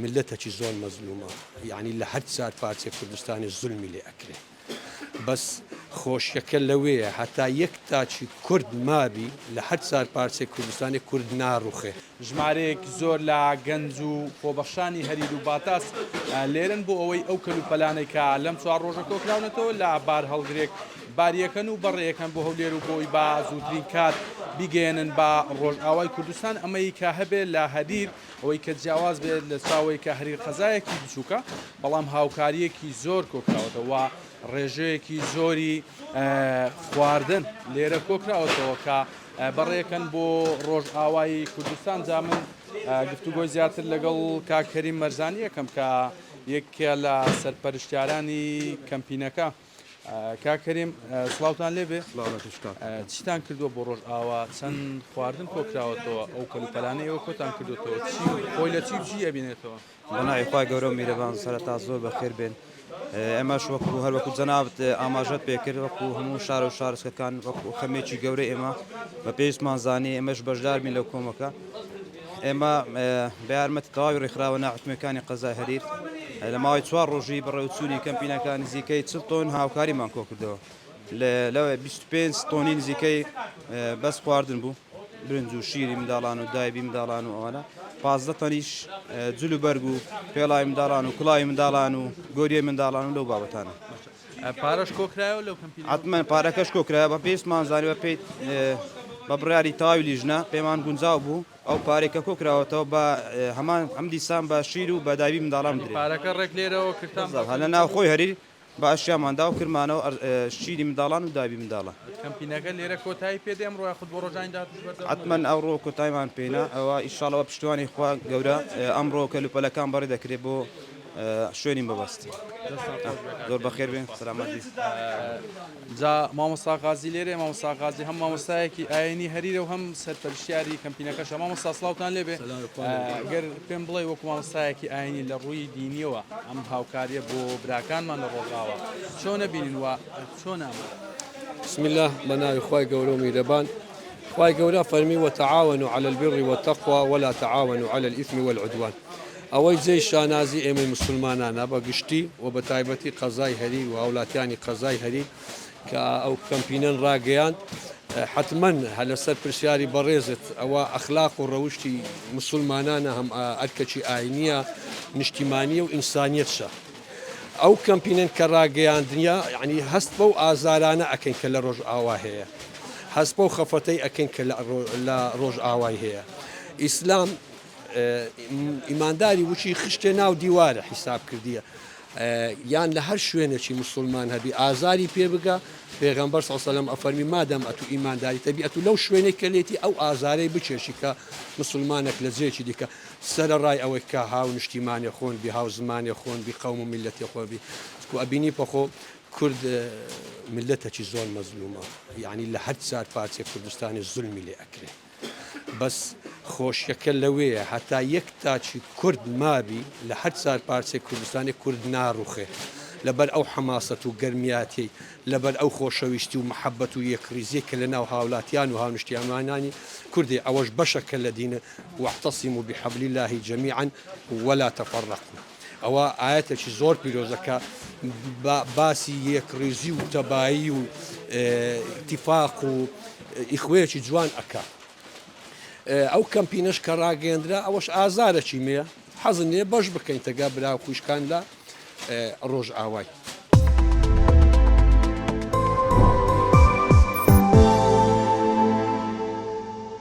میللەتەکی زۆر مەزلومە یانی لە هەر چار پارچەی کوردستانی زولمی لێ ئەکرێ بەس خۆشیەکە لەوەیە هەتا یەک تاکی کورد مابی لە هەر چار پارچەی کوردستانی کورد ناڕوخێ. ژمارەیەکی زۆر لە گەنج و خۆبەخشانی هەریر و باتاس لێرەن بۆ ئەوەی ئەو کەلوپەلانەی کە لەم چوار ڕۆژە کۆکراونەتەوە لە بارهەڵگرێک باریەکەن و بەڕێیەکەن بۆ هەولێر و بۆی بە زووترین کات بیگەیەنن بە ڕۆژئاوای کوردستان ئەمەی کە هەبێ لە هەریر ئەوەی کە جیاواز بێت لە چاوەی کە هەریر قەزایەکی بچووکە بەڵام هاوکارییەکی زۆر کۆکراوەتەوە ڕێژەیەکی زۆری خواردن لێرە کۆکراوەتەوە کە بەڕێکەن بۆ ڕۆژئاوای کوردستان جا من گفتوگۆی زیاتر لەگەڵ کاک کەریم مەرزانی یەکەم کە یەکێ لە سەرپەرشتیارانی کەمپینەکە کاک کەریم سڵاوتان لێبێ چیتان کردووە بۆ ڕۆژئاوا چەند خواردن کۆکراوەتەوە ئەو کەلوپەلانەی ئێوە کۆتان کردوتەوە چی خۆی لە چی چی ئەبینێتەوە؟ بەناوی خوای گەورە و میرەبان سەرەتا زۆر بەخێر بێن ئێمەش وەکو هەر وەکو جەنابت ئاماژەت پێکرد وەکو هەموو شار و شارۆچکەکان وەکو خەمێکی گەورە ئێمە بە پێویستمان زانی ئێمەش بەشدار بین لەو کۆمەکە ئێمە بە یارمەتی تەواوی ڕێکخراوە ناحکومیەکانی قەزای هەریر لە ماوەی چوار ڕۆژی بەڕێوچوونی کەمپینەکە نزیکەی 40 تۆن هاوکاریمان کۆکردەوە لە 25 تۆنی نزیکەی بەس خواردن بوو برنج و شیری منداڵان و دایبی منداڵان و ئەوانە 15 تەنیش جل و بەرگ و پێڵاوی منداڵان و کڵاوی منداڵان و گۆریە منداڵان و لەو بابەتانە. پارەش کۆکرایەوە لەو کەمپینە؟ حەتمەن پارەکەش کۆکرایەوە بە پێویستمان زانی بە پێی بە بڕیاری تەواوی لیژنە پێمان گونجاو بوو ئەو پارەی کە کۆکراوەتەوە بە هەمان ئەم دیسان بە شیر و بە دایبی منداڵان بدرێت. پارەکە ڕێک لێرەوە کردتان؟ بالضبط هەر لە ناوخۆی هەریر بە ئەشیامان دا و کردمانەوە شیری منداڵان و دایبی منداڵان. کەمپینەکە لێرە کۆتایی پێ دێ ئەمڕۆ یاخود بۆ ڕۆژانی داهاتووش بەردەوام دەبێت؟ حەتمەن ئەوڕۆ کۆتاییمان پێینا ئەوە ئیشاڵڵا بە پشتیوانی خوا گەورە ئەمڕۆ کەلوپەلەکان بەڕێ دەکرێت بۆ شوێنی مەبەست. دەستتان خۆش بێ کاک زۆر بەخێر کەریم بێن سەلامەت بی. جا مامۆستا غازی لێرەیە مامۆستا غازی هەم مامۆستایەکی ئاینی هەریرە و هەم سەرپەرشتیاری کەمپینەکەشە مامۆستا سڵاوتان لێبێ گەر پێم بڵێ وەکو مامۆستایەکی ئاینی لە ڕووی دینیەوە ئەم هاوکاریە بۆ براکانمان لە ڕۆژئاوا چۆنە بینن و چۆن ئەمە بسم الله بە ناوی خوای گەورە و میرەبان خوای گەورە فەرمی وتعاونوا علی البر والتقوی ولا تعاونوا علی الاثم والعدوان ئەوەی جێی شانازی ئێمەی موسولمانانە بە گشتی و بە تایبەتی قەزای هەریر و هاولاتیانی قەزای هەریر کە ئەو کەمپینەن ڕاگەیاند حەتمەن هە لەسەر پرسیاری بەڕێزت ئەوە ئەخلاق و ڕەوشتی موسولمانانە هەم ئەرکەکی ئاینیە نیشتیمانیە و ئینسانیەتشە ئەو کەمپینەن کە ڕاگەیاندنیە یعنی هەست بەو ئازارانە ئەکەین کە لە ڕۆژئاوا هەیە هەست بەو خەفەتەی ئەکەین کە لە ڕۆژئاوای هەیە ئیسلام ئیمانداری وچی خشتێ ناو دیوارە حیساب کردیە یان لە هەر شوێنێکی مسلمان هەبی ئازاری پێ بگە پێغەمبەر صلی سلام ئەفەرمی مادەم ئەتو ئیمانداری تەبی ئەتو لەو شوێنێک کە لێتی ئەو ئازارەی بچێشی کە مسلمانێک لە جێکی دیکە سەرەڕای ئەوەی کە هاو نیشتیمانێ خۆن بی هاو زمانێ خۆن بی قەوم و میلەتێ خۆن بی چکو ئەبینی پەخۆ کورد میلەتەکی زۆر مەزلومە یعنی لە هەر چار پارچەی کوردستانی زولمی لێ ئەکرێ. بەس خۆشیەکە لەوەیە هەتا یەک تاکی کورد مابی لە هەر چار پارچەی کوردستانی کورد ناڕوخێ لەبەر ئەو حەماسەت و گەرمیاتیەی لەبەر ئەو خۆشەویستی و مەحەبەت و یەکڕیزیەی کە لە ناو هاولاتیان و هاونشتیمانانی کوردێ ئەوەش بەشەکە لە دینە واعتصموا بحبل اللە جمیعا ولا تفرقوا ئەوە ئایەتێکی زۆر پیرۆزە کە باسی یەکڕیزی و تەبایی و ئیتیفاق و ئیخوەیەکی جوان ئەکا. ئەو کەمپینەش کە ڕاگەیەندرا ئەوەش ئازارەکی مێ حەزن لێ بەش بکەین تەگا برا و خوشکان لە ڕۆژئاوای.